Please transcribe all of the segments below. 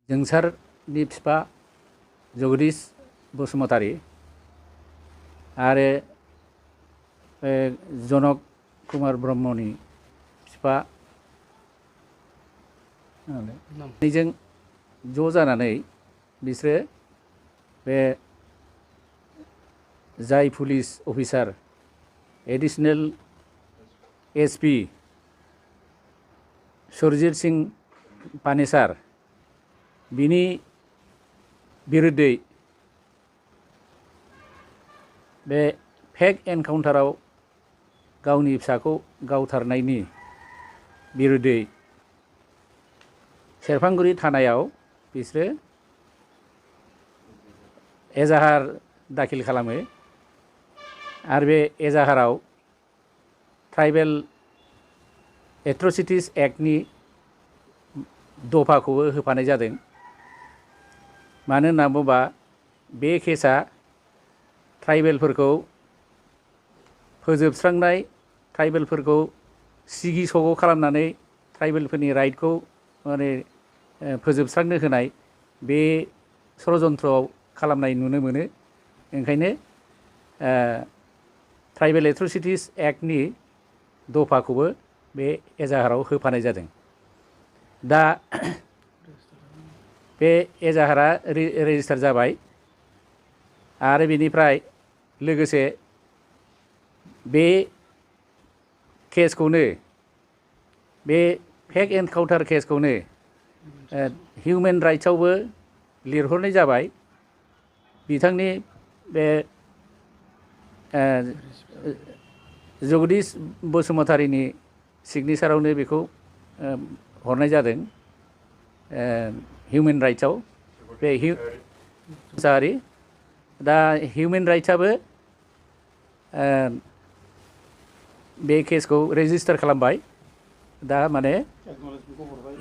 जोंसारनि बिफा जगदीश बसुमतारी आरो जनक कुमार ब्रह्मनि बिफा जों ज' जानानै बिसोरो बे जाय police officer additional SP Surjit Singh Panesar बिनि बिरुद्धै बे फेक एनकाउन्टाराव गावनि फिसाखौ गावथारनायनि बिरुद्धै सेरफांगुरि थानायाव बिसोरो एजाहार दाखिल खालामो आरो बे एजाहाराव ट्राइबेल एट्रसिटिस एक्टनि दफाखौबो होफानाय जादों। मानो होनना बुङोबा बे केसआ ट्राइबेलफोरखौ फोजोबस्रांनाय, ट्राइबेलफोरखौ सिगि सग' खालामनानै ट्राइबेलफोरनि राइटखौ माने फोजोबस्रांनो होनाय बे षड़यन्त्रआव खालामनाय नुनो मोनो। ओंखायनो ट्राइबेल एट्रसिटिस एक्टनि दफाखौबो बे एजाहाराव होफानाय जादों। दा बे एजाहारा रेजिस्टार जाबाय आरो बेनिफ्राय लोगोसे बे केसखौनो, बे फेक एनकाउन्टार केसखौनो हिउमेन राइट्सआवबो लिरहरनाय जाबाय। बिथांनि बे जगदीश बसुमतारीनि सिगनेसारावनो बेखौ हरनाय जादों हिउमेन राइट्सआव। बे दा हिउमेन राइट्सआबो बे केसखौ रेजिस्टार खालामबाय। दा माने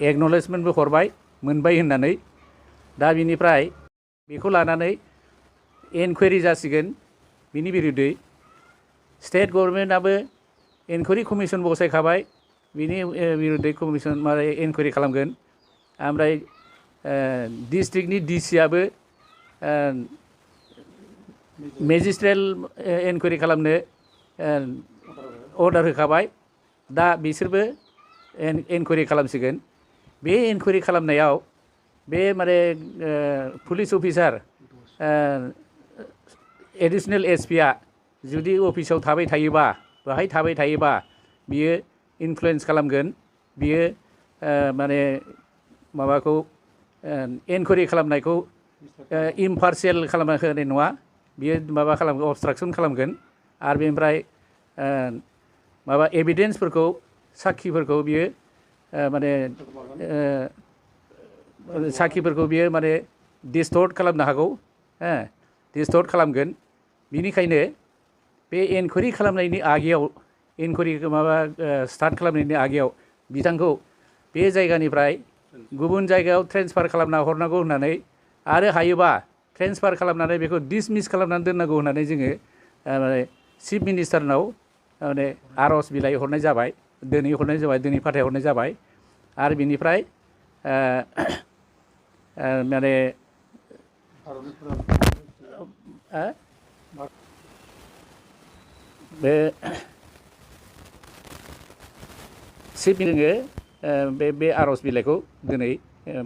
एक्न'लेजमेन्टबो हरबाय, मोनबाय होननानै। दा बिनिफ्राय बेखौ लानानै इनकुवेरि जासिगोन बिनि बिरुद्धै। स्टेट गभर्नमेन्टआबो इनकुवेरि कमिसन बसायखाबाय, बिनि बिरुद्धै कमिसन माने इनकुवेरि खालामगोन। ओमफ्राय डिस्ट्रिक्टनि डिसिआबो मेजिस्ट्रेल इनकुवेरि खालामनो अर्डार होखाबाय। दा बिसोरबो इनकुवेरि खालामसिगोन। बे इनकुवेरि खालामनायाव बे माने पुलिस अफिसार एडिशनेल एसपिआ जुदि अफिसाव थाबाय थायोबा, बाहाय थाबाय थायोबा बियो इनफ्लुयेन्स खालामगोन। बियो माने माबाखौ इनकुवेरि खालामनायखौ इमपार्शियेल खालामना होनाय नङा। बियो माबा खालामगोन, अबस्ट्राकसन खालामगोन। आरो बेनिफ्राय माबा एभिडेन्सफोरखौ, साखिफोरखौ बियो माने साखिफोरखौ बियो माने डिस्टर्ट खालामनो हागौ, डिस्टर्ट खालामगोन। बिनिखायनो बे इनकुवेरि खालामनायनि आगोलाव, इनकुवेरि माबा स्टार्ट खालामनायनि आगोलाव बिथांखौ बे जायगानिफ्राय गुबुन जायगायाव ट्रेन्सफार खालामना हरनांगौ होननानै, आरो हायोबा ट्रेन्सफार खालामनानै बेखौ डिसमिस खालामनानै दोननांगौ होननानै जोङो माने चिफ मिनिस्टारनाव माने आर'ज बिलाइ हरनाय जाबाय, दिनै फाथायहरनाय जाबाय। आरो बिनिफ्राय माने बे चिफ जोङो बे आर'ज बिलाइखौ दिनै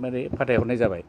माने फाथायहरनाय जाबाय।